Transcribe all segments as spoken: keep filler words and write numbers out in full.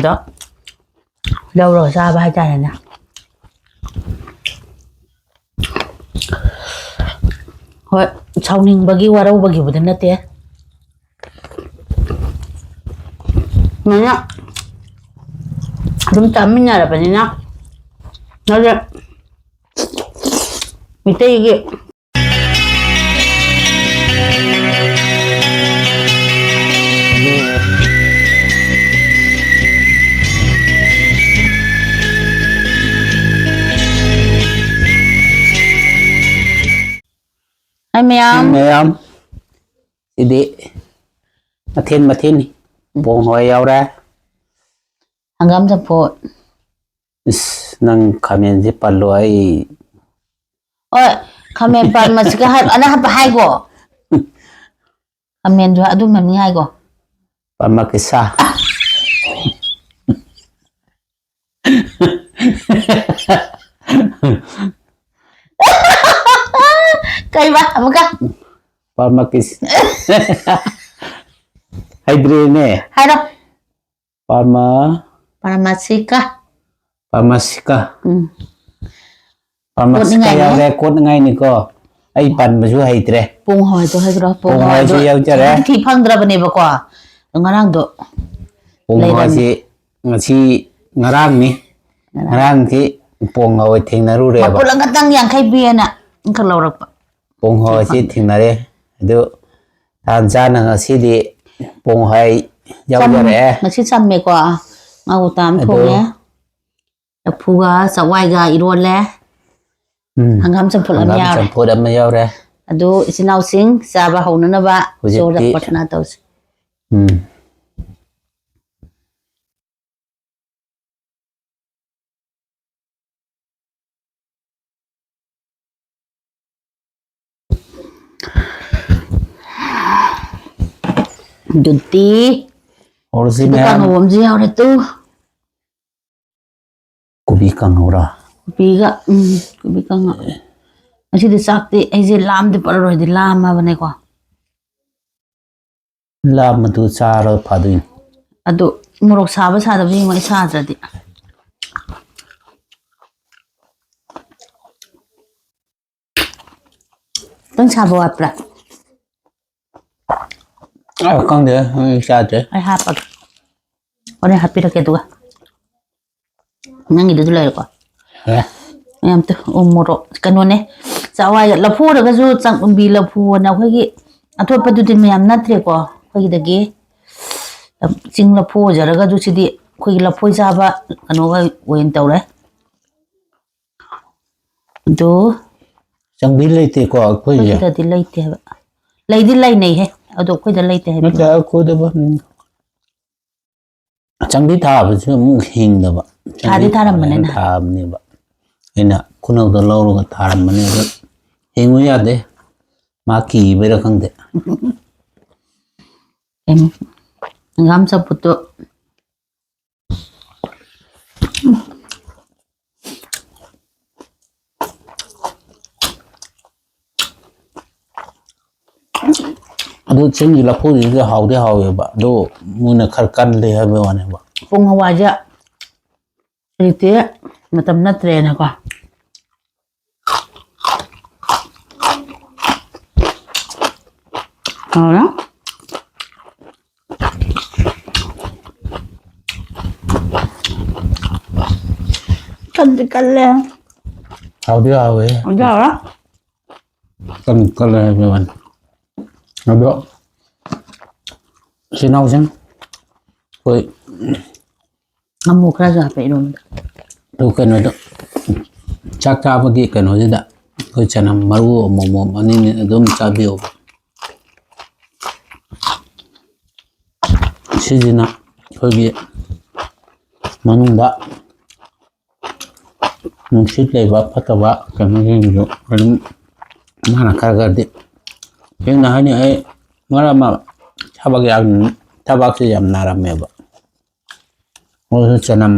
ꯑꯗꯣ ꯂꯧꯔꯒ ꯆꯥꯕ ꯍꯥꯏꯇꯥꯔꯦꯅꯦ꯫ ꯍꯣꯏ, ꯁꯥꯎꯅꯤꯡꯕꯒꯤ ꯋꯥꯔꯧꯕꯒꯤꯕꯨꯗꯤ ꯅꯠꯇꯦ꯫ ꯁꯨꯃꯥꯏꯅ ꯑꯗꯨꯝ ꯆꯥꯃꯤꯟꯅꯔꯕꯅꯤꯅ꯫ ꯑꯗꯨ ꯃꯤꯇꯩꯒꯤ ꯍꯥꯏ ꯃꯌꯥꯝ꯫ ꯃꯌꯥꯝ꯫ ꯁꯤꯗꯤ ꯃꯊꯦꯜ ꯃꯊꯦꯜꯅꯤ꯫ ꯄꯣꯡ ꯍꯋꯥꯏ ꯌꯥꯎꯔꯦ꯫ ꯍꯪꯒꯥꯝ ꯆꯝꯐꯨꯠ꯫ ꯏꯁ, ꯅꯪ ꯈꯥꯃꯦꯟꯁꯦ ꯄꯜꯂꯣ, ꯑꯩ ꯍꯣꯏ, ꯈꯥꯃꯦꯟ ꯄꯥꯟ ꯃꯁꯤꯀ ꯍꯥꯏ-, ꯑꯅ ꯍꯥꯏꯕ ꯍꯥꯏꯒꯣ꯫ ꯈꯥꯃꯦꯟꯁꯨ ꯑꯗꯨ ꯃꯃꯤꯡ ꯍꯥꯏꯒꯣ꯫ ꯄꯥꯟ ꯃꯀꯤꯁꯥ꯫ ꯀꯩꯕ? ꯑꯃꯨꯛꯀ꯫ ꯄꯥꯟ ꯃꯀꯤꯁ-, ꯍꯩꯗ꯭ꯔꯦꯅꯦ꯫ ꯍꯥꯏꯔꯣ꯫ ꯄꯥꯔꯃꯥ-, ꯄꯥꯔꯃꯥꯁꯤꯀꯥ꯫ ꯄꯥꯔꯃꯥꯁꯤꯀꯥ꯫ ꯎꯝ꯫ ꯄꯥꯔꯃꯥꯁꯤꯀꯥ ꯀꯣꯠꯅꯤꯡꯉꯥꯏꯅꯦ꯫ ꯌꯥꯎꯔꯦ, ꯀꯣꯠꯅꯤꯡꯉꯥꯏꯅꯤꯀꯣ꯫ ꯑꯩ ꯄꯟꯕꯁꯨ ꯍꯩꯇ꯭ꯔꯦ꯫ ꯄꯣꯡ ꯍꯋꯥꯏꯗꯣ ꯍꯥꯏꯗ꯭ꯔꯣ? ꯄꯣꯡ ꯄꯣꯡ ꯍꯋꯥꯏꯁꯨ ꯍꯋꯥꯏꯗꯣ ꯌꯥꯎꯖꯔꯦ꯫ ꯊꯤ ꯐꯪꯗ꯭ꯔꯕꯅꯦꯕꯀꯣ꯫ ꯉꯔꯥꯡꯗꯣ ꯄꯣꯡ ꯂꯩꯔꯝꯃꯦ꯫ ꯍꯋꯥꯏꯁꯤ ꯉꯁꯤ, ꯉꯔꯥꯡꯅꯤ꯫ ꯉꯔꯥꯡ꯫ ꯉꯔꯥꯡꯗꯤ ꯄꯣꯡ ꯍꯋꯥꯏ ꯊꯦꯡꯅꯔꯨꯔꯦꯕ꯫ ꯃꯄꯨꯟ ꯑꯃꯈꯛꯇꯪ ꯌꯥꯡꯈꯩ ꯄꯤꯌꯦꯅ ꯑꯃꯈꯛ ꯂꯧꯔꯛꯄ꯫ ꯄꯣꯡ ꯍꯋꯥꯏꯁꯤ ꯊꯤ ꯐꯪꯗ꯭ꯔꯦ꯫ ꯊꯦꯡꯅꯔꯦ꯫ ꯑꯗꯨ ꯇꯥꯟ ꯆꯥꯅ ꯉꯁꯤꯗꯤ ꯄꯣꯡ ꯍꯋꯥꯏ ꯆꯝ-, ꯌꯥꯎꯖꯔꯛꯑꯦ꯫ ꯉꯁꯤ ꯆꯝꯃꯦꯀꯣ꯫ ꯉꯥ ꯀꯧꯇꯥ ꯑꯃ ꯑꯗꯣ ꯊꯣꯡꯉꯦ꯫ ꯂꯐꯨꯒ ꯆꯋꯥꯏꯒ ꯏꯔꯣꯜꯂꯦ꯫ ꯎꯝ꯫ ꯍꯪꯒꯥꯝ ꯆꯝꯐꯨꯠ ꯑꯃ ꯍꯪꯒꯥꯝ ꯌꯥꯎꯔꯦ꯫ ꯆꯝꯐꯨꯠ ꯑꯃ ꯌꯥꯎꯔꯦ꯫ ꯑꯗꯨ ꯏꯆꯤꯟ ꯏꯅꯥꯎꯁꯤꯡ ꯆꯥꯕ ꯍꯧꯅꯅꯕ ꯍꯧꯖꯤꯛꯇꯤ ꯏꯁꯣꯔꯗ ꯄ꯭ꯔꯊꯅꯥ ꯇꯧꯁꯤ꯫ ꯎꯝ꯫ ꯑꯗꯨꯗꯤ ꯍꯧꯔꯁꯤ ꯁꯤꯗ ꯃꯌꯥꯝ꯫ ꯀꯥꯡꯍꯧ ꯑꯃꯁꯨ ꯌꯥꯎꯔꯦ ꯇꯨ꯫ ꯀꯣꯕꯤ ꯀꯥꯡꯍꯧꯔꯥ? ꯀꯣꯕꯤꯒ, ꯎꯝ, ꯀꯣꯕꯤ ꯀꯥꯡꯍꯧ꯫ ꯉꯁꯤꯗꯤ ꯆꯥꯛꯇꯤ ꯑꯩꯁꯦ ꯂꯥꯝꯗꯤ ꯄꯠꯂꯔꯣꯏꯗꯤ ꯂꯥꯝꯃꯕꯅꯦꯀꯣ꯫ ꯂꯥꯝꯃꯗꯨ ꯆꯥꯔ ꯐꯥꯗꯣꯏꯅꯤ꯫ ꯑꯗꯨ ꯃꯣꯔꯣꯛ ꯁꯥꯕ ꯁꯥꯗꯕꯗꯤ ꯌꯦꯡꯉꯣ, ꯑꯩ ꯁꯥꯗ꯭ꯔꯗꯤ꯫ ꯈꯤꯇꯪ ꯁꯥꯕ ꯋꯥꯠꯄ꯭ꯔꯥ? ꯑ, ꯈꯪꯗꯦ, ꯑꯩ ꯆꯥꯗ꯭ꯔꯦ꯫ ꯑꯩ ꯍꯥꯞꯄꯒꯦ꯫ ꯍꯣꯔꯦꯟ ꯍꯥꯞꯄꯤꯔꯛꯀꯦ ꯑꯗꯨꯒ꯫ ꯅꯪꯒꯤꯗꯨꯁꯨ ꯂꯩꯔꯦꯀꯣ? ꯂꯩꯔꯦ꯫ ꯃꯌꯥꯝ ꯇꯨ-, ꯎ ꯃꯣꯔꯣꯛ, ꯀꯩꯅꯣꯅꯦ, ꯆꯋꯥꯏꯒ ꯂꯐꯨ ꯑꯣꯏꯔꯒꯁꯨ ꯆꯥꯛ-, ꯂꯐꯨ ꯑꯣꯏꯅ ꯑꯩꯈꯣꯏꯒꯤ ꯑꯊꯣꯠꯄꯗꯨꯗꯤ ꯃꯌꯥꯝ ꯅꯠꯇ꯭ꯔꯦꯀꯣ꯫ ꯑꯩꯈꯣꯏꯒꯤꯗꯒꯤ ꯆꯤꯡ ꯂꯐꯨ ꯑꯣꯏꯖꯔꯒꯁꯨ ꯁꯤꯗꯤ ꯑꯩꯈꯣꯏꯒꯤ ꯂꯐꯣꯏ ꯆꯥꯕ ꯀꯩꯅꯣꯒ ꯑꯣꯏꯅ ꯇꯧꯔꯦ꯫ ꯑꯗꯨ ꯆꯪꯕꯤ ꯂꯩꯇꯦꯀꯣ ꯑꯩꯈꯣꯏꯁꯦ? ꯑꯩꯈꯣꯏꯒꯤꯗꯗꯤ ꯂꯩꯇꯦ ꯍꯥꯏꯕ꯫ ꯂꯩꯗꯤ ꯂꯩꯅꯩꯍꯦ, ꯑꯗꯣ ꯑꯩꯈꯣꯏꯗ ꯂꯩꯇꯦ ꯍꯥꯏꯕ꯫ ꯅꯠꯇꯦ, ꯑꯩꯈꯣꯏꯗꯕꯨ ꯆꯪꯕꯤ ꯊꯥꯕꯁꯨ ꯑꯃꯨꯛ ꯍꯤꯡꯗꯕ꯫ ꯊꯥꯗꯤ ꯆꯪꯕꯤ ꯊꯥꯔꯝꯕꯅꯦ ꯊꯥꯕ ꯅꯍꯥꯟ꯫ ꯊꯥꯕꯅꯦꯕ꯫ ꯑꯩꯅ ꯈꯨꯅꯧꯗ ꯂꯧꯔꯒ ꯊꯥꯔꯝꯕꯅꯦ, ꯑꯗꯣ ꯍꯤꯡꯉꯨ ꯌꯥꯗꯦ꯫ ꯃꯥ ꯀꯤꯕꯩꯔꯥ ꯈꯪꯗꯦ꯫ ꯀꯩꯅꯣ, ꯍꯪꯒꯥꯝ ꯆꯝꯐꯨꯠꯇꯣ꯫ ꯑꯗꯨ ꯆꯤꯡꯒꯤ ꯂꯐꯨꯁꯤꯗꯤ ꯍꯥꯎꯗꯤ ꯍꯥꯎꯋꯦꯕ, ꯑꯗꯨ ꯃꯣꯏꯅ ꯈꯔ ꯀꯜꯂꯦ ꯍꯥꯏꯕꯩ ꯋꯥꯅꯦꯕ꯫ ꯄꯣꯡ ꯍꯋꯥꯏꯁꯦ ꯍꯧꯖꯤꯛꯇꯤ ꯃꯇꯝ ꯅꯠꯇ꯭ꯔꯦꯅꯀꯣ꯫ ꯍꯥꯎꯔꯦ꯫ ꯀꯟꯗꯤ ꯀꯜꯂꯦ꯫ ꯍꯥꯎꯗꯤ ꯍꯥꯎꯋꯦ꯫ ꯍꯥꯎꯗꯤ ꯍꯥꯎꯔꯦ꯫ ꯀꯟ-, ꯀꯜꯂꯦ ꯍꯥꯏꯕꯩ ꯋꯥꯅꯤ꯫ ꯑꯗꯣ ꯏꯆꯤꯟ ꯏꯅꯥꯎꯁꯤꯡ ꯑꯩꯈꯣꯏ ꯑꯃꯨꯛ ꯈꯔꯁꯨ ꯍꯥꯞꯄꯦ ꯏꯔꯣꯟꯕꯗ꯫ ꯑꯗꯨ ꯀꯩꯅꯣꯗꯣ, ꯆꯥꯛ ꯆꯥꯕꯒꯤ ꯀꯩꯅꯣꯁꯤꯗ ꯑꯩꯈꯣꯏ ꯆꯅꯝ ꯃꯔꯨ ꯑꯃꯃꯝ ꯑꯅꯤꯅꯤ ꯑꯗꯨꯝ ꯆꯥꯕꯤꯌꯣꯕ꯫ ꯁꯤꯁꯤꯅ ꯑꯩꯈꯣꯏꯒꯤ ꯃꯅꯨꯡꯗ ꯅꯨꯡꯁꯤꯠ ꯂꯩꯕ ꯐꯠꯇꯕ ꯀꯩꯅꯣꯁꯤꯡꯁꯨ ꯑꯗꯨꯝ ꯃꯥꯅ ꯈꯔ ꯈꯔꯗꯤ, ꯁꯦꯡꯅ ꯍꯥꯏꯅꯤ, ꯑꯩ ꯃꯔꯛ ꯑꯃ ꯊꯕꯛ ꯌꯥꯝ, ꯊꯕꯛꯁꯦ ꯌꯥꯝ ꯅꯥꯔꯝꯃꯦꯕ꯫ ꯑꯗꯨꯁꯨ ꯆꯅꯝ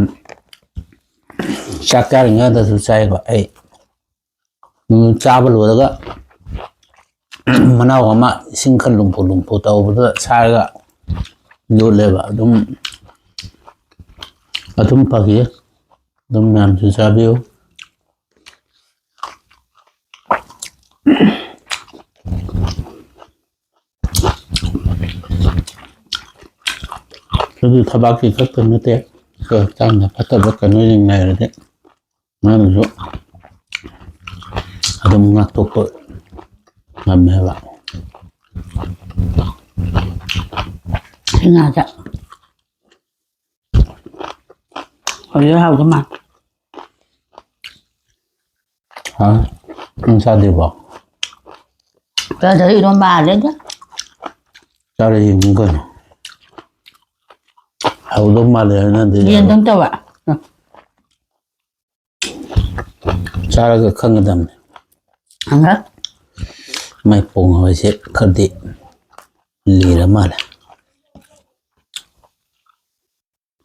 ꯆꯥꯛ ꯆꯥꯔꯤꯉꯩꯗꯁꯨ ꯆꯥꯏꯕ ꯑꯩ꯫ ꯎꯝ, ꯆꯥꯕ ꯂꯣꯏꯔꯒ ꯃꯅꯥꯎ ꯑꯃ ꯏꯁꯤꯡ ꯈꯔ ꯂꯨꯝꯐꯨ ꯂꯨꯝꯐꯨ ꯇꯧꯕꯗꯨꯗ ꯁꯥꯏꯔꯒ ꯌꯣꯠꯂꯦꯕ꯫ ꯑꯗꯨꯝ ꯑꯗꯨꯝ ꯐꯈꯤ꯫ ꯑꯗꯨꯝ ꯃꯌꯥꯝꯁꯨ ꯆꯥꯕꯤꯌꯨ꯫ ꯑꯗꯨ ꯊꯕꯥꯛꯀꯤ ꯈꯛꯇ ꯅꯠꯇꯦ, ꯑꯩꯈꯣꯏ ꯍꯛꯆꯥꯡꯗ ꯐꯠꯇꯕ ꯀꯩꯅꯣꯁꯤꯡ ꯂꯩꯔꯗꯤ ꯃꯥꯅꯁꯨ ꯑꯗꯨꯝ ꯉꯥꯛꯊꯣꯛꯄ ꯉꯝꯃꯦꯕ꯫ ꯁꯤ ꯉꯥꯁꯦ ꯍꯧꯖꯤꯛ ꯍꯥꯎꯗꯧ ꯃꯥꯜꯂꯦ꯫ ꯍꯥ? ꯅꯪ ꯆꯥꯗ꯭ꯔꯤꯕꯣ? ꯆꯥꯗ꯭ꯔꯤ, ꯏꯔꯣꯝꯕ ꯍꯥꯜꯂꯦꯗ꯫ ꯆꯥꯔ ꯌꯦꯡꯉꯨ ꯀꯩꯅꯣ꯫ ꯍꯥꯎꯗꯧ ꯃꯥꯜꯂꯦ ꯍꯥꯏꯅꯗꯤ ꯌꯦꯟꯗꯪ ꯇꯧꯕ꯫ ꯆꯥꯔꯒ ꯈꯪꯒꯗꯕꯅꯤ꯫ ꯈꯪꯉꯦ꯫ ꯃꯥꯏ ꯄꯣꯡ ꯍꯥꯏꯁꯦ ꯈꯔꯗꯤ ꯂꯤꯔ ꯃꯥꯜꯂꯦ꯫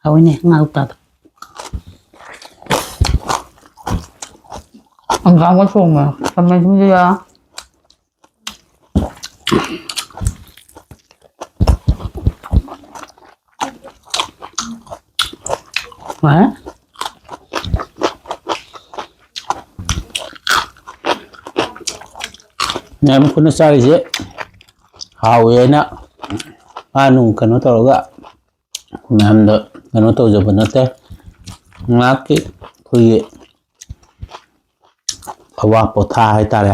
ꯍꯥꯎꯏꯅꯦ, ꯉꯥ ꯀꯧꯇꯥꯗꯣ꯫ ꯍꯪꯒꯥꯝꯒ ꯊꯣꯡꯕ ꯈꯥꯃꯦꯟꯁꯤꯟꯁꯤꯒ꯫ ꯍꯣꯏ꯫ ꯃꯌꯥꯝ ꯄꯨꯟꯅ ꯆꯥꯔꯤꯁꯦ ꯍꯥꯎꯋꯦ ꯍꯥꯏꯅ ꯉꯥ ꯅꯨꯡ ꯀꯩꯅꯣ ꯇꯧꯔꯒ ꯃꯌꯥꯝꯗ ꯀꯩꯅꯣ ꯇꯧꯖꯕ ꯅꯠꯇꯦ꯫ ꯉꯥꯏꯍꯥꯛꯀꯤ ꯑꯩꯈꯣꯏꯒꯤ ꯑꯋꯥ ꯄꯣꯊꯥ ꯍꯥꯏꯇꯥꯔꯦ꯫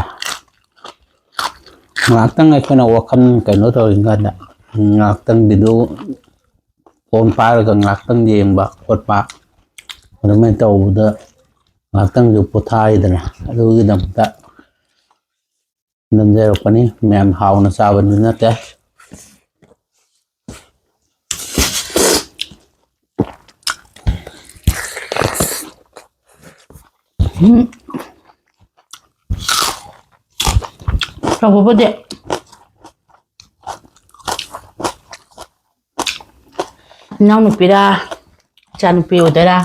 ꯉꯥꯏꯍꯥꯛꯇꯪ ꯑꯩꯈꯣꯏꯅ ꯋꯥꯈꯜ ꯀꯩꯅꯣ ꯇꯧꯔꯤꯀꯥꯟꯗ, ꯉꯥꯏꯍꯥꯛꯇꯪ ꯚꯤꯗꯤꯑꯣ ꯐꯣꯟ ꯄꯥꯏꯔꯒ ꯉꯥꯏꯍꯥꯛꯇꯪ ꯌꯦꯡꯕ ꯈꯣꯠꯄ, ꯑꯗꯨꯃꯥꯏꯅ ꯇꯧꯕꯗ ꯉꯥꯏꯍꯥꯛꯇꯪꯁꯨ ꯄꯣꯊꯥꯏꯗꯅ, ꯑꯗꯨꯒꯤꯗꯃꯛꯇ ꯅꯝꯖꯔꯛꯄꯅꯤ꯫ ꯃꯌꯥꯝ ꯍꯥꯎꯅ ꯆꯥꯕꯗꯤ ꯅꯠꯇꯦ꯫ ꯎꯝ꯫ ꯇꯧꯕꯕꯨꯗꯤ ꯏꯅꯥꯎꯅꯨꯄꯤꯔꯥ, ꯏꯆꯥꯅꯨꯄꯤ ꯑꯣꯏꯗꯣꯏꯔꯥ,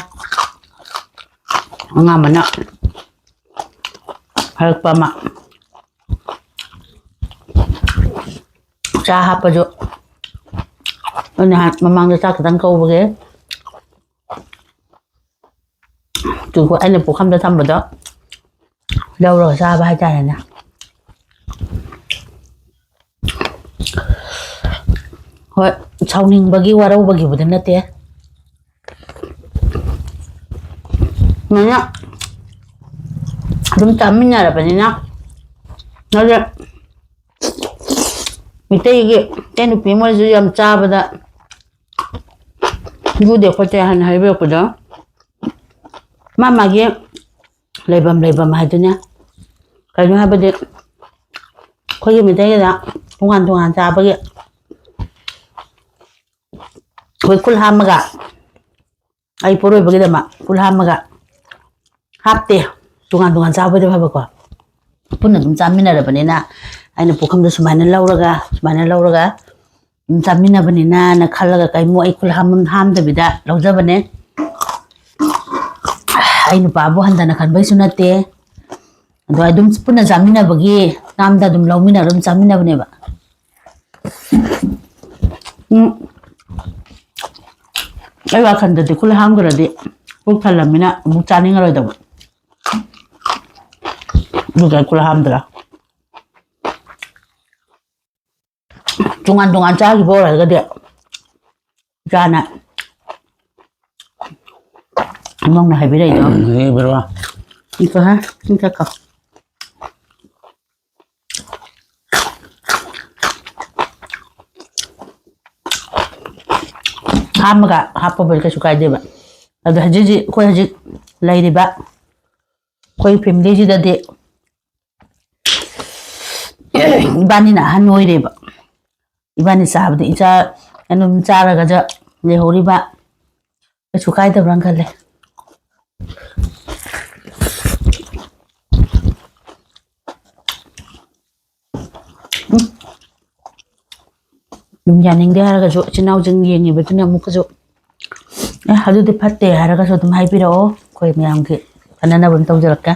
ꯑꯉꯥꯡꯕꯅ ꯍꯥꯏꯔꯛꯄ ꯑꯃ꯫ ꯆꯥ ꯍꯥꯞꯄꯁꯨ ꯑꯩ ꯅꯍꯥꯟ ꯃꯃꯥꯡꯗ ꯆꯥꯛ ꯈꯤꯇꯪ ꯀꯧꯕꯒꯤ ꯇꯨ ꯑꯩꯅ ꯄꯨꯈꯝꯗ ꯊꯝꯕꯗꯣ ꯂꯧꯔꯒ ꯆꯥꯕ ꯍꯥꯏꯇꯥꯔꯦꯅꯦ꯫ ꯍꯣꯏ, ꯁꯥꯎꯅꯤꯡꯕꯒꯤ ꯋꯥꯔꯧꯕꯒꯤꯕꯨꯗꯤ ꯅꯠꯇꯦ꯫ ꯁꯨꯃꯥꯏꯅ ꯑꯗꯨꯝ ꯆꯥꯃꯤꯟꯅꯔꯕꯅꯤꯅ, ꯑꯗꯨ ꯃꯤꯇꯩꯒꯤ, ꯃꯤꯇꯩ ꯅꯨꯄꯤ ꯃꯣꯏꯁꯨ ꯌꯥꯝ ꯆꯥꯕꯗ ꯖꯨꯗꯦ ꯈꯣꯠꯇꯦ ꯍꯥꯏꯅ ꯍꯥꯏꯕꯤꯔꯛꯄꯗꯣ, ꯃꯥ ꯃꯥꯒꯤ ꯂꯩꯐꯝ ꯂꯩꯐꯝ ꯍꯥꯏꯗꯨꯅꯦ꯫ ꯀꯩꯅꯣ ꯍꯥꯏꯕꯗꯤ, ꯑꯩꯈꯣꯏꯒꯤ ꯃꯤꯇꯩꯒꯤꯗ ꯇꯣꯉꯥꯟ ꯇꯣꯉꯥꯟ ꯆꯥꯕꯒꯤ, ꯑꯩꯈꯣꯏ ꯈꯨꯜ ꯍꯥꯝꯃꯒ, ꯑꯩ ꯄꯣꯔꯣꯏꯕꯒꯤꯗꯃꯛ ꯈꯨꯜ ꯍꯥꯝꯃꯒ ꯍꯥꯞꯇꯦ꯫ ꯇꯣꯉꯥꯟ ꯇꯣꯉꯥꯟ ꯆꯥꯕꯗꯤ ꯐꯕꯀꯣ, ꯄꯨꯟꯅ ꯑꯗꯨꯝ ꯆꯥꯃꯤꯟꯅꯔꯕꯅꯤꯅ, ꯑꯩꯅ ꯄꯨꯈꯝꯗꯣ ꯁꯨꯃꯥꯏꯅ ꯂꯧꯔꯒ, ꯁꯨꯃꯥꯏꯅ ꯂꯧꯔꯒ ꯑꯗꯨꯝ ꯆꯥꯃꯤꯟꯅꯕꯅꯤꯅꯅ ꯈꯜꯂꯒ ꯀꯩꯃꯨꯛ ꯑꯩ ꯈꯨꯜ ꯍꯥꯝ-, ꯍꯥꯝꯗꯕꯤꯗ ꯂꯧꯖꯕꯅꯦ꯫ ꯑꯩ ꯅꯨꯄꯥꯕꯨ ꯍꯟꯊꯅ ꯈꯟꯕꯩꯁꯨ ꯅꯠꯇꯦ꯫ ꯑꯗꯣ ꯑꯗꯨꯝ ꯄꯨꯟꯅ ꯆꯥꯃꯤꯟꯅꯕꯒꯤ ꯅꯥꯝꯗ ꯑꯗꯨꯝ ꯂꯧꯃꯤꯟꯅꯔ ꯑꯗꯨꯝ ꯆꯥꯃꯤꯟꯅꯕꯅꯦꯕ꯫ ꯎꯝ꯫ ꯑꯩ ꯋꯥꯈꯜꯗꯗꯤ ꯈꯨꯜ ꯍꯥꯝꯈ꯭ꯔꯗꯤ ꯄꯨꯛ ꯊꯜꯂꯝꯃꯤꯅ ꯑꯃꯨꯛ ꯆꯥꯅꯤꯡꯉꯔꯣꯏꯗꯕ꯫ ꯑꯗꯨꯒ ꯈꯨꯜ ꯍꯥꯝꯗ꯭ꯔꯥ? ꯇꯣꯉꯥꯟ ꯇꯣꯉꯥꯟ ꯆꯥꯈꯤꯕ ꯑꯣꯏꯔꯒꯗꯤ ꯏꯆꯥꯅ ꯅꯪꯅ ꯍꯥꯏꯕꯤꯔꯛꯏꯗꯣ꯫ ꯎꯝ, ꯍꯦ, ꯕꯦꯔꯣ꯫ ꯏꯀꯣ, ꯍꯥ? ꯏꯀꯣ ꯀꯣ꯫ ꯍꯥꯝꯃꯒ ꯍꯥꯞꯄꯕꯨꯗꯤ ꯀꯩꯁꯨ ꯀꯥꯏꯗꯦꯕ꯫ ꯑꯗꯣ ꯍꯧꯖꯤꯛ ꯍꯧꯖꯤꯛ ꯑꯩꯈꯣꯏ ꯍꯧꯖꯤꯛ ꯂꯩꯔꯤꯕ ꯑꯩꯈꯣꯏ ꯐꯦꯃꯤꯂꯤꯁꯤꯗꯗꯤ ꯏꯕꯥꯅꯤꯅ ꯑꯍꯟ ꯑꯣꯏꯔꯦꯕ꯫ ꯏꯕꯥꯅꯤ ꯆꯥꯕꯗ ꯏꯆꯥ ꯑꯗꯨꯝ ꯆꯥꯔꯒ ꯂꯩꯍꯧꯔꯤꯕ ꯀꯩꯁꯨ ꯀꯥꯏꯗꯕ꯭ꯔꯅ ꯈꯜꯂꯦ꯫ ꯎꯝ꯫ ꯑꯗꯨꯝ ꯌꯥꯅꯤꯡꯗꯦ ꯍꯥꯏꯔꯒꯁꯨ, ꯏꯆꯤꯟ ꯏꯅꯥꯎꯁꯤꯡ ꯌꯦꯡꯉꯤꯕꯗꯨꯅ ꯑꯃꯨꯛꯀꯁꯨ, "ꯑꯦ, ꯑꯗꯨꯗꯤ ꯐꯠꯇꯦ" ꯍꯥꯏꯔꯒꯁꯨ ꯑꯗꯨꯝ ꯍꯥꯏꯕꯤꯔꯛꯑꯣ, ꯑꯩꯈꯣꯏ ꯃꯌꯥꯝꯒꯤ ꯐꯅꯅꯕ ꯑꯗꯨꯝ ꯇꯧꯖꯔꯛꯀꯦ꯫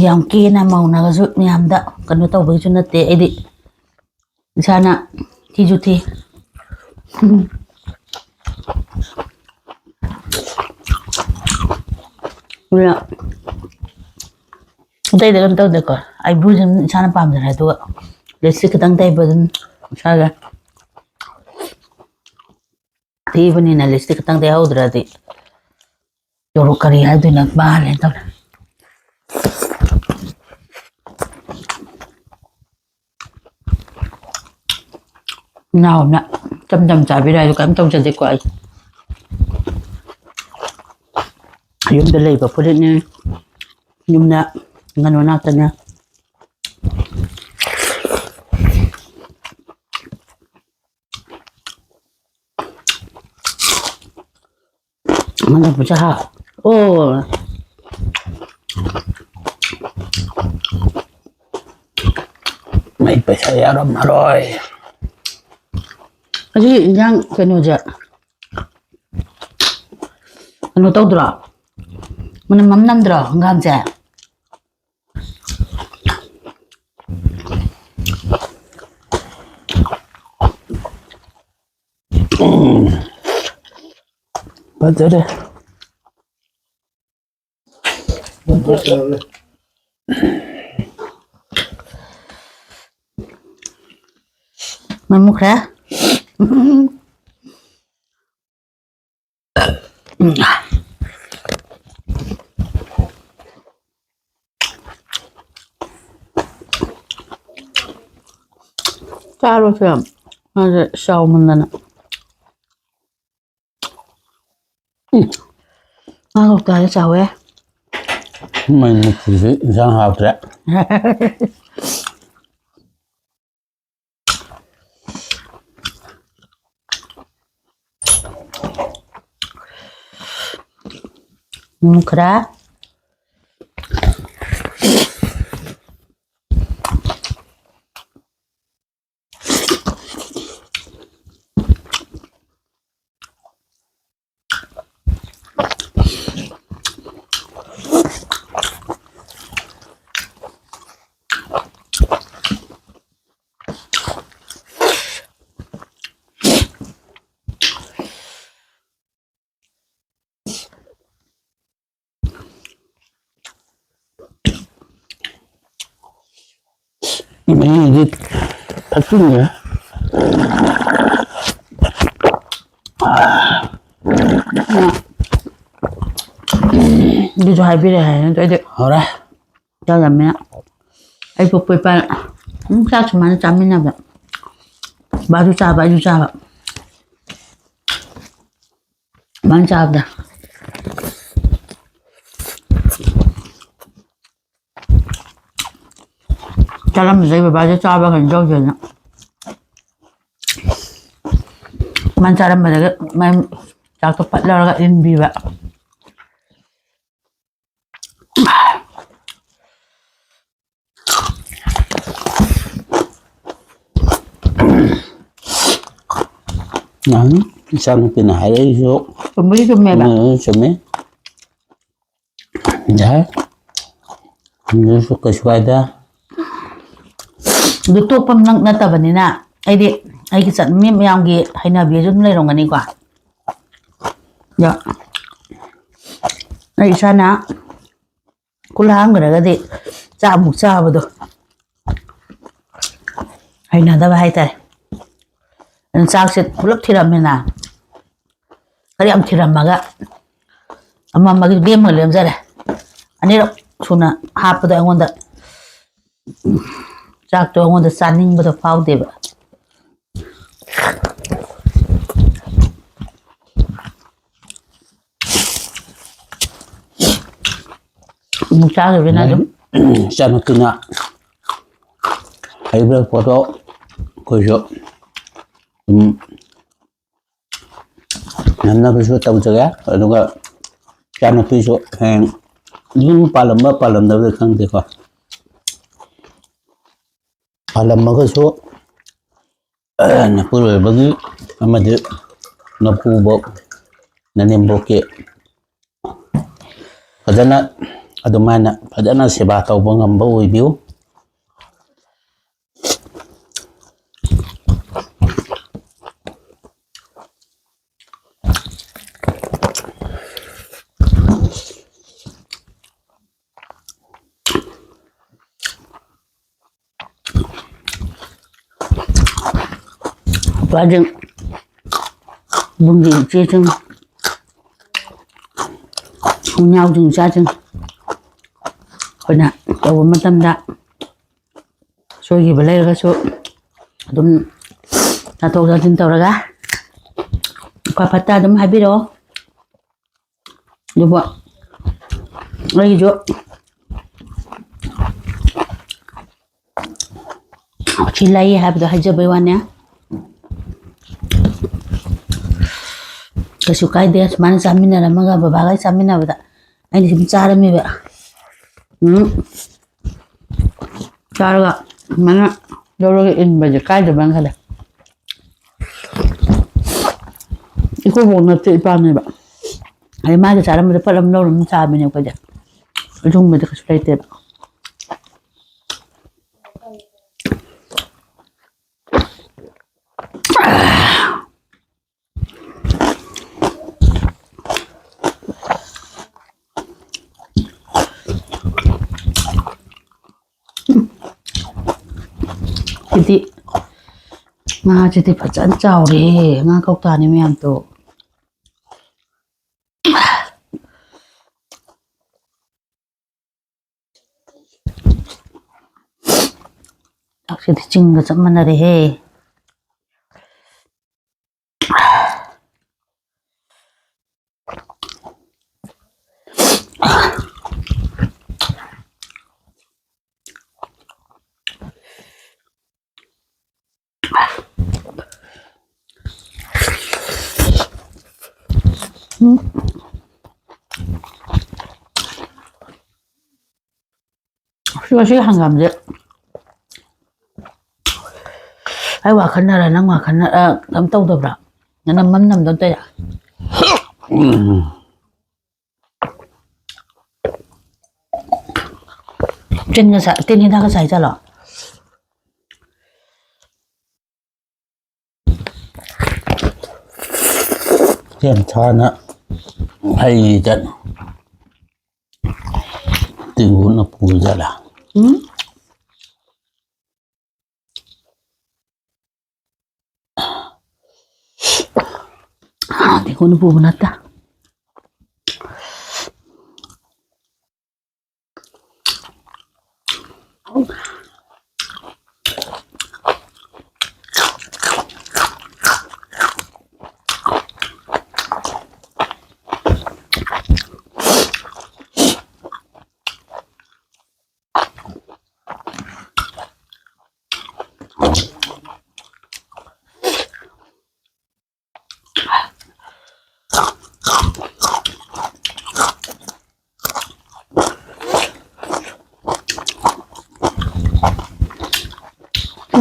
ꯌꯥꯝ ꯀꯦꯅ ꯃꯧꯅꯒꯁꯨ ꯃꯌꯥꯝꯗ ꯀꯩꯅꯣ ꯇꯧꯕꯒꯤꯁꯨ ꯅꯠꯇꯦ꯫ ꯑꯩꯗꯤ ꯏꯁꯥꯅ ꯊꯤꯁꯨ ꯊꯤ꯫ ꯑꯗꯨꯅ ꯑꯇꯩꯗ ꯀꯩꯅꯣ ꯇꯧꯗꯦꯀꯣ, ꯑꯥꯏꯕ꯭ꯔꯨꯁꯦ ꯑꯗꯨꯝ ꯏꯁꯥꯅ ꯄꯥꯝꯖꯔꯦ꯫ ꯑꯗꯨꯒ ꯂꯤꯞꯁꯇꯤꯛ ꯈꯤꯇꯪ ꯇꯩꯕ ꯑꯗꯨꯝ ꯏꯁꯥꯒ ꯊꯤꯕꯅꯤꯅ ꯂꯤꯞꯁꯇꯤꯛ ꯈꯤꯇꯪ ꯇꯩꯍꯧꯗ꯭ꯔꯗꯤ ꯀꯔꯤ ꯍꯥꯏꯗꯣꯏꯅꯣ, ꯃꯥꯜꯂꯦ ꯇꯧꯔꯦ꯫ ꯏꯅꯥꯎꯅ ꯏꯆꯝ ꯆꯝ ꯆꯥꯕꯤꯔ ꯍꯥꯏꯗꯣ ꯀꯩꯝ ꯇꯧꯖꯗꯦꯀꯣ꯫ ꯑꯩ ꯌꯨꯝꯗ ꯂꯩꯕ ꯐꯨꯔꯤꯠꯅꯤ, ꯌꯨꯝꯗ ꯉꯥꯅꯨ ꯉꯥꯛꯇꯅꯦ꯫ ꯃꯅꯤꯄꯨꯔꯁꯦ ꯍꯥꯎ꯫ ꯑꯣ꯫ ꯃꯩ ꯄꯩꯁꯥ ꯌꯥꯎꯔꯝꯃꯔꯣꯏ꯫ ꯑꯁꯤ ꯏꯟꯖꯥꯡ ꯀꯩꯅꯣꯁꯦ ꯀꯩꯅꯣ ꯇꯧꯗ꯭ꯔꯣ? ꯃꯅꯝ ꯑꯃ ꯅꯝꯗ꯭ꯔꯣ ꯍꯪꯒꯥꯝꯁꯦ? ꯐꯖꯔꯦ꯫ ꯃꯩ ꯃꯨꯠꯈ꯭ꯔꯦ꯫ ꯆꯥꯔꯣꯁꯦ꯫ ꯃꯥꯁꯦ ꯆꯥꯎꯃꯟꯗꯅ꯫ ꯎꯝ꯫ ꯉꯥ ꯀꯧꯇꯥꯁꯦ ꯆꯥꯎꯋꯦ꯫ ꯃꯩ ꯃꯨꯠꯈꯤꯕꯁꯤ ꯏꯟꯁꯥꯡ ꯍꯥꯎꯇ꯭ꯔꯦ꯫ ꯃꯨꯟꯈ꯭ꯔꯦ꯫ ꯃꯍꯤꯗꯤ ꯊꯛꯆꯤꯟꯈ꯭ꯔꯦ꯫ ꯑꯗꯨꯁꯨ ꯍꯥꯏꯕꯤꯔꯦ ꯍꯥꯏ ꯅꯠꯇ꯭ꯔꯗꯤ ꯍꯧꯔꯦ꯫ ꯆꯥꯔꯝꯃꯦ꯫ ꯑꯩ ꯄꯣꯛꯄ ꯏꯄꯥ, ꯎꯝ, ꯆꯥꯛ ꯁꯨꯃꯥꯏꯅ ꯆꯥꯃꯤꯟꯅꯕ꯫ ꯕꯥꯁꯨ ꯆꯥꯕ, ꯑꯩꯁꯨ ꯆꯥꯕ꯫ ꯁꯨꯃꯥꯏꯅ ꯆꯥꯕꯗ꯫ ꯆꯥꯔꯝꯕꯗꯩ ꯕꯕꯥꯁꯦ ꯆꯥꯕ ꯀꯩꯅꯣ ꯇꯧꯗꯦꯅ꯫ ꯃꯥꯅ ꯆꯥꯔꯝꯕꯗꯒꯤ ꯃꯥꯏ ꯆꯥꯛꯇꯣ ꯄꯠ ꯂꯧꯔꯒ ꯏꯟꯕꯤꯕ꯫ ꯅꯍꯥꯟ ꯏꯆꯥꯅꯨꯄꯤꯅ ꯍꯥꯏꯔꯛꯏꯁꯨ ꯆꯨꯝꯕꯨꯗꯤ ꯆꯨꯝꯃꯦꯕ꯫ ꯎꯝ, ꯆꯨꯝꯃꯦ꯫ ꯌꯥꯏ꯫ ꯑꯗꯨꯁꯨ ꯀꯩꯁꯨ ꯀꯥꯏꯗꯦ꯫ ꯑꯗꯨ ꯇꯣꯛꯄ ꯅꯠꯇꯕꯅꯤꯅ ꯑꯩꯗꯤ ꯑꯩꯒꯤ ꯆꯠ-, ꯃꯤ ꯃꯌꯥꯝꯒꯤ ꯍꯩꯅꯕꯤ ꯑꯗꯨꯝ ꯂꯩꯔꯝꯒꯅꯤꯀꯣ꯫ ꯑꯗꯣ ꯑꯩ ꯏꯁꯥꯅ ꯈꯨꯠ ꯍꯥꯝꯈ꯭ꯔꯒꯗꯤ ꯆꯥꯛ ꯑꯃꯨꯛ ꯆꯥꯕꯗꯣ ꯍꯩꯅꯗꯕ ꯍꯥꯏꯇꯥꯔꯦ꯫ ꯑꯗꯨꯅ ꯆꯥꯛꯁꯦ ꯄꯨꯂꯞ ꯊꯤꯔꯝꯃꯦꯅ꯫ ꯈꯔ ꯌꯥꯝ ꯊꯤꯔꯝꯃꯒ ꯑꯃ ꯑꯃꯒꯤ ꯂꯦꯝꯃꯒ ꯂꯦꯝꯖꯔꯦ꯫ ꯑꯅꯤꯔꯛ ꯁꯨꯅ ꯍꯥꯞꯄꯗꯣ ꯑꯩꯉꯣꯟꯗ ꯆꯥꯛꯇꯣ ꯑꯩꯉꯣꯟꯗ ꯆꯥꯅꯤꯡꯕꯗꯣ ꯐꯥꯎꯗꯦꯕ꯫ ꯑꯃꯨꯛ ꯆꯥꯈꯤꯕꯅ ꯑꯗꯨꯝ꯫ ꯏꯆꯥꯅꯨꯄꯤꯅ ꯍꯩꯕ ꯄꯣꯠꯇꯣ ꯑꯩꯈꯣꯏꯁꯨ ꯑꯗꯨꯝ ꯉꯝꯅꯕꯁꯨ ꯇꯧꯖꯒꯦ꯫ ꯑꯗꯨꯒ ꯏꯆꯥꯅꯨꯄꯤꯁꯨ ꯍꯌꯦꯡ ꯌꯨꯝ ꯄꯥꯜꯂꯝꯕ ꯄꯥꯜꯂꯝꯗꯕꯗꯤ ꯈꯪꯗꯦꯀꯣ꯫ ꯄꯥꯜꯂꯝꯃꯒꯁꯨ ꯅꯄꯨꯔꯣꯏꯕꯒꯤ ꯑꯃꯗꯤ ꯅꯄꯨꯕꯣꯛ ꯅꯅꯦꯝꯕꯣꯛꯀꯤ ꯐꯖꯅ ꯑꯗꯨꯃꯥꯏꯅ ꯐꯖꯅ ꯁꯦꯕꯥ ꯇꯧꯕ ꯉꯝꯕ ꯑꯣꯏꯕꯤꯌꯨ꯫ ꯏꯄꯥꯁꯤꯡ, ꯏꯕꯨꯡꯒꯤ ꯏꯆꯦꯁꯤꯡ, ꯏꯅꯥꯎꯁꯤꯡ, ꯏꯆꯥꯁꯤꯡ ꯑꯩꯈꯣꯏꯅ ꯇꯧꯕ ꯃꯇꯝꯗ ꯁꯣꯏꯈꯤꯕ ꯂꯩꯔꯒꯁꯨ ꯑꯗꯨꯝ ꯇꯥꯊꯣꯛ ꯇꯥꯁꯤꯟ ꯇꯧꯔꯒ ꯑꯐ ꯐꯠꯇ ꯑꯗꯨꯝ ꯍꯥꯏꯕꯤꯔꯛꯑꯣ꯫ ꯑꯗꯨꯕꯨ ꯑꯩꯒꯤꯁꯨ ꯁꯤ ꯂꯩ ꯍꯥꯏꯕꯗꯣ ꯍꯥꯏꯖꯕꯩ ꯋꯥꯅꯦ꯫ ꯀꯩꯁꯨ ꯀꯥꯏꯗꯦ, ꯁꯨꯃꯥꯏꯅ ꯆꯥꯃꯤꯟꯅꯔꯝꯃꯒ ꯕꯕꯥꯒ ꯆꯥꯃꯤꯟꯅꯕꯗ ꯑꯩꯅ ꯁꯨꯝ ꯆꯥꯔꯝꯃꯦꯕ꯫ ꯎꯝ꯫ ꯆꯥꯔꯒ ꯁꯨꯃꯥꯏꯅ ꯂꯧꯔꯒ ꯏꯟꯕꯁꯦ ꯀꯥꯏꯗꯕ꯭ꯔꯅ ꯈꯜꯂꯦ꯫ ꯏꯀꯨꯕꯣꯛ ꯅꯠꯇꯦ, ꯏꯄꯥꯅꯦꯕ꯫ ꯑꯗꯩ ꯃꯥꯒꯤ ꯆꯥꯔꯝꯕꯗꯣ ꯄꯠ ꯑꯃ ꯂꯧꯔ ꯑꯗꯨꯝ ꯆꯥꯕꯅꯦ ꯑꯩꯈꯣꯏꯗꯤ꯫ ꯑꯗꯨꯒꯨꯝꯕꯗꯤ ꯀꯩꯁꯨ ꯂꯩꯇꯦꯕ꯫ ꯁꯤꯗꯤ ꯉꯥꯁꯤꯗꯤ ꯐꯖꯅ ꯆꯥꯎꯔꯦꯍꯦ, ꯉꯥ ꯀꯧꯇꯥꯅꯤ ꯃꯌꯥꯝꯗꯣ꯫ ꯁꯤꯗꯤ ꯆꯤꯡꯒ ꯆꯞ ꯃꯥꯟꯅꯔꯦꯍꯦ꯫ ꯎꯝ꯫ ꯁꯤ ꯉꯁꯤ ꯍꯪꯒꯥꯝꯁꯦ ꯑꯩ ꯋꯥꯈꯜꯅꯔ ꯅꯪ ꯋꯥꯈꯜꯅꯔ ꯀꯩꯝ ꯇꯧꯗꯕ꯭ꯔꯥ? ꯅꯅꯝ ꯃꯝ ꯅꯝꯗ ꯇꯧꯔꯤꯔꯥ? ꯎꯝ꯫ ꯇꯤꯟ ꯉꯁꯥꯏ, ꯇꯤꯟ ꯍꯤꯗꯥꯛꯀ ꯆꯥꯏ ꯖꯥꯠꯂꯣ? ꯁꯦꯝ ꯁꯥꯅ ꯍꯩ ꯆꯠ ꯇꯤꯡꯒꯨꯅ ꯄꯨꯖꯠꯂ? ꯎꯝ꯫ ꯑꯩꯈꯣꯏꯅ ꯄꯨꯕ ꯅꯠꯇꯦ꯫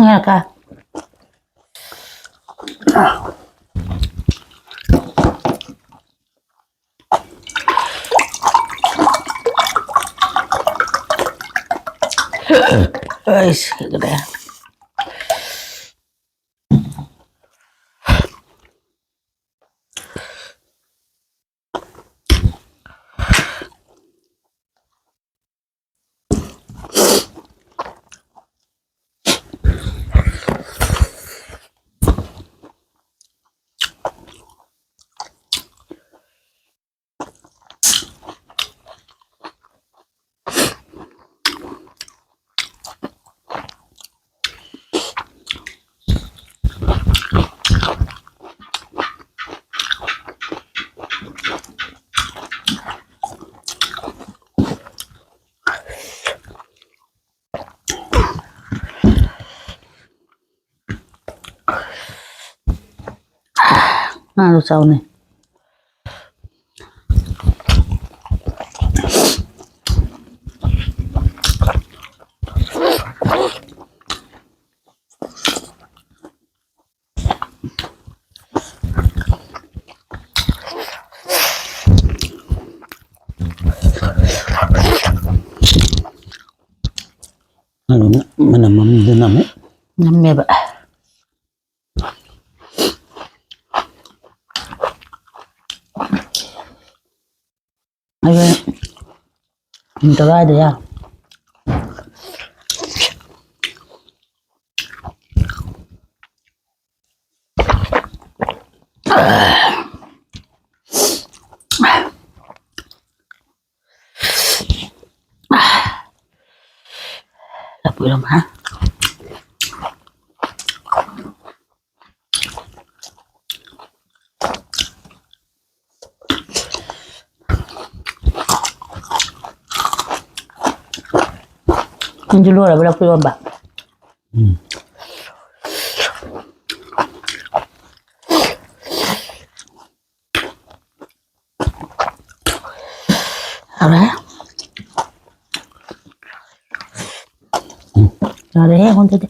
ꯉꯥꯏꯈꯣ꯫ ꯑꯩꯁ, ꯀꯩꯗꯧꯔꯦ? ꯉꯥꯗꯣ ꯆꯥꯎꯅꯦ꯫ ꯑꯗꯨꯅ ꯃꯅꯝ ꯑꯃꯗꯤ ꯅꯝꯃꯦ꯫ ꯅꯝꯃꯦꯕ꯫ ꯑꯗꯨ ꯀꯔꯥꯏꯗ ꯌꯥ-, ꯀꯨꯏꯔꯝꯃꯦ꯫ ꯅꯪꯁꯨ ꯂꯣꯏꯔꯕ ꯂꯐꯨ ꯏꯔꯣꯝꯕ? ꯎꯝ꯫ ꯍꯥꯎꯔꯦ꯫ ꯌꯥꯔꯦꯍꯦ, ꯑꯩꯉꯣꯟꯗꯗꯤ꯫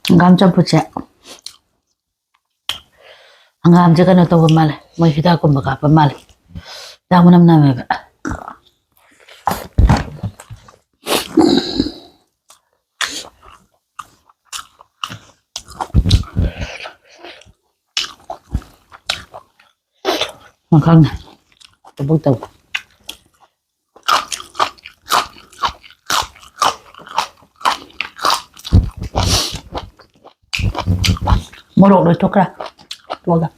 ꯍꯪꯒꯥꯝ ꯆꯝꯐꯨꯠꯁꯦ, ꯍꯪꯒꯥꯝꯁꯦ ꯀꯩꯅꯣ ꯇꯧꯕ ꯃꯥꯜꯂꯦ, ꯃꯣꯏ ꯍꯤꯗꯥꯛꯀꯨꯝꯕ ꯀꯥꯞꯄ ꯃꯥꯜꯂꯦ꯫ ꯍꯤꯗꯥꯛ ꯃꯅꯝ ꯅꯝꯃꯦꯕ꯫ ꯃꯈꯜꯅꯦ꯫ ꯀꯕꯛ ꯇꯧ꯫ ꯃꯣꯔꯣꯛ ꯂꯣꯏꯊꯣꯛꯈ꯭ꯔꯦ꯫ ꯇꯣꯛꯑꯒ꯫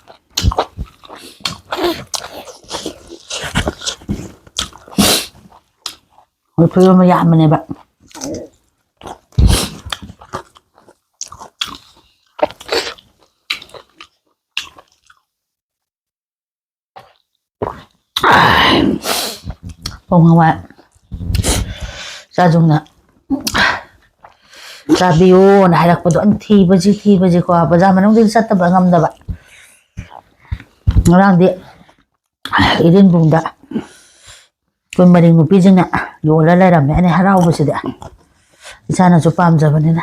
ꯂꯐꯨ ꯏꯔꯣꯝꯕ ꯌꯥꯝꯕꯅꯦꯕ꯫ ꯄꯣꯡ ꯍꯋꯥꯏ ꯆꯥꯖꯨꯡꯅ ꯆꯥꯕꯤꯌꯣꯅ ꯍꯥꯏꯔꯛꯄꯗꯣ ꯑꯩꯅ ꯊꯤꯕꯁꯤ ꯊꯤꯕꯁꯤꯀꯣ, ꯕꯖꯥꯔ ꯃꯅꯨꯡꯗꯒꯤ ꯆꯠꯇꯕ ꯉꯝꯗꯕ꯫ ꯉꯔꯥꯡꯗꯤ ꯏꯔꯤꯟꯕꯨꯡꯗ ꯑꯩꯈꯣꯏ ꯃꯔꯤꯡ ꯅꯨꯄꯤꯁꯤꯡꯅ ꯌꯣꯜꯂ ꯂꯩꯔꯝꯃꯦ꯫ ꯑꯩꯅ ꯍꯔꯥꯎꯕꯁꯤꯗꯤ, ꯏꯁꯥꯅꯁꯨ ꯄꯥꯝꯖꯕꯅꯤꯅ꯫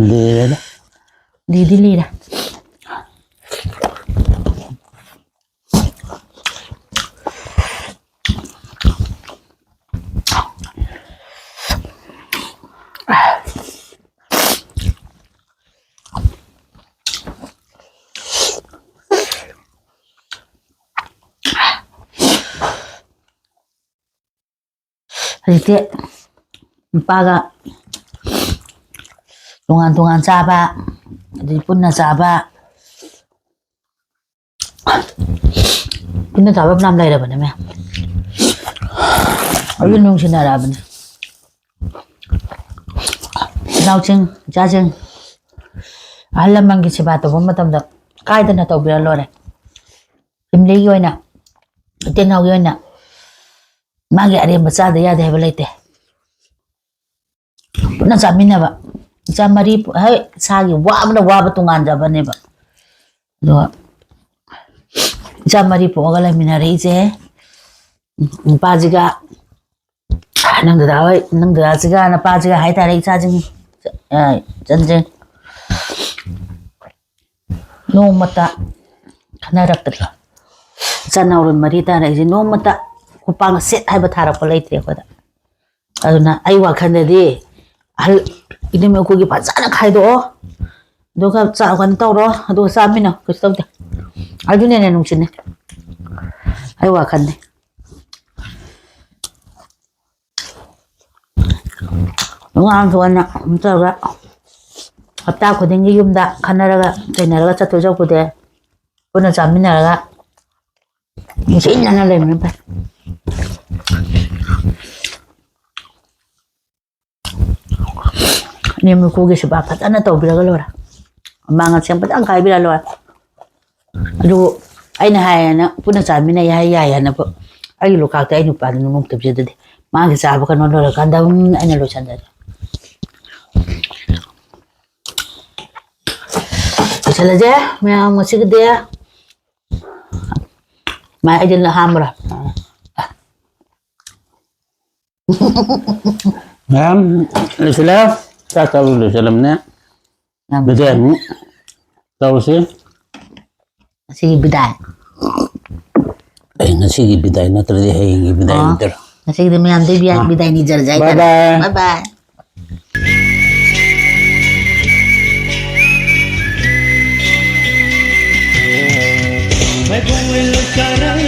ꯂꯤꯔꯦꯗ꯫ ꯂꯤꯗꯤ ꯂꯤꯔꯦ꯫ ꯍꯧꯖꯤꯛꯇꯤ ꯅꯨꯄꯥꯒ ꯇꯣꯉꯥꯟ ꯇꯣꯉꯥꯟ ꯆꯥꯕ, ꯑꯗꯩ ꯄꯨꯟꯅ ꯆꯥꯕ, ꯄꯨꯟꯅ ꯆꯥꯕ ꯐꯅꯌꯥꯝ ꯂꯩꯔꯕꯅꯦ ꯃꯌꯥꯝ꯫ ꯑꯗꯨ ꯅꯨꯡꯁꯤꯅꯔꯛꯑꯕꯅꯦ꯫ ꯏꯅꯥꯎꯁꯤꯡ, ꯏꯆꯥꯁꯤꯡ, ꯑꯍꯜ ꯂꯃꯟꯒꯤ ꯁꯦꯕꯥ ꯇꯧꯕ ꯃꯇꯝꯗ ꯀꯥꯏꯗꯅ ꯇꯧꯕꯤꯔ ꯂꯣꯏꯔꯦ꯫ ꯐꯦꯃꯤꯂꯤꯒꯤ ꯑꯣꯏꯅ, ꯏꯇꯩꯅꯥꯎꯒꯤ ꯑꯣꯏꯅ ꯃꯥꯒꯤ ꯑꯔꯦꯝꯕ ꯆꯥꯗ ꯌꯥꯗꯦ ꯍꯥꯏꯕ ꯂꯩꯇꯦ꯫ ꯄꯨꯟꯅ ꯆꯥꯃꯤꯟꯅꯕ꯫ ꯏꯆꯥ ꯃꯔꯤ ꯄꯣ-, ꯍꯣꯏ, ꯏꯁꯥꯒꯤ ꯋꯥꯕꯅ ꯋꯥꯕ ꯇꯣꯉꯥꯟꯖꯕꯅꯦꯕ꯫ ꯑꯗꯣ ꯏꯆꯥ ꯃꯔꯤ ꯄꯣꯛꯑꯒ ꯂꯩꯃꯤꯟꯅꯔꯛꯏꯁꯦ, ꯅꯨꯄꯥꯁꯤꯒ, ꯅꯪ ꯗꯗꯥ ꯍꯣꯏ, ꯅꯪ ꯗꯗꯥꯁꯤꯒ ꯅꯄꯥꯁꯤꯒ ꯍꯥꯏꯇꯥꯔꯦ, ꯏꯆꯥꯁꯤꯡ, ꯑ, ꯏꯆꯟꯁꯤꯡ꯫ ꯅꯣꯡꯃꯇ ꯈꯟꯅꯔꯛꯇ꯭ꯔꯤ꯫ ꯏꯆꯥ ꯅꯥꯎꯔꯣꯟ ꯃꯔꯤ ꯇꯥꯔꯛꯏꯁꯦ ꯅꯣꯡꯃꯇ ꯈꯨꯄꯥꯛꯅ ꯁꯦꯠ ꯍꯥꯏꯕ ꯊꯥꯔꯛꯄ ꯂꯩꯇ꯭ꯔꯤ ꯑꯩꯈꯣꯏꯗ꯫ ꯑꯗꯨꯅ ꯑꯩ ꯋꯥꯈꯜꯗꯗꯤ ꯑꯍꯜ ꯏꯅꯦꯝ ꯏꯀꯨꯒꯤ ꯐꯖꯅ ꯈꯥꯏꯗꯣꯛꯑꯣ, ꯑꯗꯨꯒ ꯆꯥ ꯀꯩꯅꯣ ꯇꯧꯔꯣ, ꯑꯗꯨꯒ ꯆꯥꯃꯤꯟꯅꯧ, ꯀꯩꯁꯨ ꯇꯧꯗꯦ꯫ ꯑꯗꯨꯅ ꯍꯦꯟꯅ ꯅꯨꯡꯁꯤꯅꯩ, ꯑꯩ ꯋꯥꯈꯜꯗꯤ꯫ ꯅꯣꯡꯉꯥꯟ ꯊꯣꯛꯑꯅ ꯀꯩꯅꯣ ꯇꯧꯔꯒ ꯍꯞꯇꯥ ꯈꯨꯗꯤꯡꯒꯤ ꯌꯨꯝꯗ ꯈꯟꯅꯔꯒ ꯆꯩꯅꯔꯒ ꯆꯠꯇꯣꯏ ꯁꯔꯨꯛꯄꯨꯗꯤ ꯄꯨꯟꯅ ꯆꯥꯃꯤꯟꯅꯔꯒ ꯅꯨꯡꯁꯤꯅꯅ ꯂꯩꯕꯅ ꯐꯩ꯫ ꯏꯅꯦꯝ ꯏꯀꯨꯒꯤ ꯁꯦꯕꯥ ꯐꯖꯅ ꯇꯧꯕꯤꯔꯒ ꯂꯣꯏꯔꯦ꯫ ꯑꯃꯥꯡ ꯑꯁꯦꯡ ꯐꯖꯅ ꯈꯥꯏꯕꯤꯔ ꯂꯣꯏꯔꯦ꯫ ꯑꯗꯨ ꯑꯩꯅ ꯍꯥꯏꯌꯦꯅ ꯄꯨꯟꯅ ꯆꯥꯃꯤꯟꯅꯩ ꯍꯥꯏ, ꯌꯥꯏ ꯍꯥꯏꯅꯕ꯫ ꯑꯩꯒꯤ ꯂꯨꯈꯥꯛꯇ ꯑꯩ ꯅꯨꯄꯥꯗ ꯅꯣꯡꯇꯨꯞꯁꯦ ꯑꯗꯨꯗꯤ ꯃꯥꯒꯤ ꯆꯥꯕ ꯀꯩꯅꯣ ꯂꯣꯏꯔꯀꯥꯟꯗ ꯑꯗꯨꯝ ꯑꯩꯅ ꯂꯣꯏꯁꯟꯖꯔꯦ꯫ ꯂꯣꯏꯁꯜꯂꯁꯦ ꯃꯌꯥꯝ ꯉꯁꯤꯒꯤꯗꯤ꯫ ꯃꯥ ꯑꯩꯗꯤ ꯍꯥꯝꯕ꯭ꯔꯥ? ꯃꯌꯥꯝ ꯂꯣꯏꯁꯤꯜꯂꯦ꯫ ꯆꯥꯛ ꯆꯥꯕ ꯂꯣꯏꯁꯤꯜꯂꯝꯅꯦ꯫ ꯌꯥꯝ ꯕꯤꯗꯥꯏ ꯑꯃꯨꯛ ꯇꯧꯔꯁꯤ꯫ ꯉꯁꯤꯒꯤ ꯕꯤꯗꯥꯏ꯫ ꯑꯩ ꯉꯁꯤꯒꯤ ꯕꯤꯗꯥꯏ ꯅꯠꯇ꯭ꯔꯗꯤ ꯍꯌꯦꯡꯒꯤ ꯕꯤꯗꯥꯏ ꯑꯣ꯫ ꯑꯣꯏꯗꯣꯏꯔꯣ? ꯉꯁꯤꯒꯤꯗꯤ ꯃꯌꯥꯝꯗꯩ ꯕꯤ-, ꯑꯥ꯫ ꯕꯤꯗꯥꯏ ꯅꯤꯖꯔꯁꯦ ꯕꯥꯏ ꯍꯥꯏꯇꯥꯔꯦ꯫ ꯕꯥꯏ꯫ ꯕꯥꯏ ꯕꯥꯏ꯫ ꯃꯥꯏꯕꯝ ꯂꯩꯀꯥꯏꯔꯪ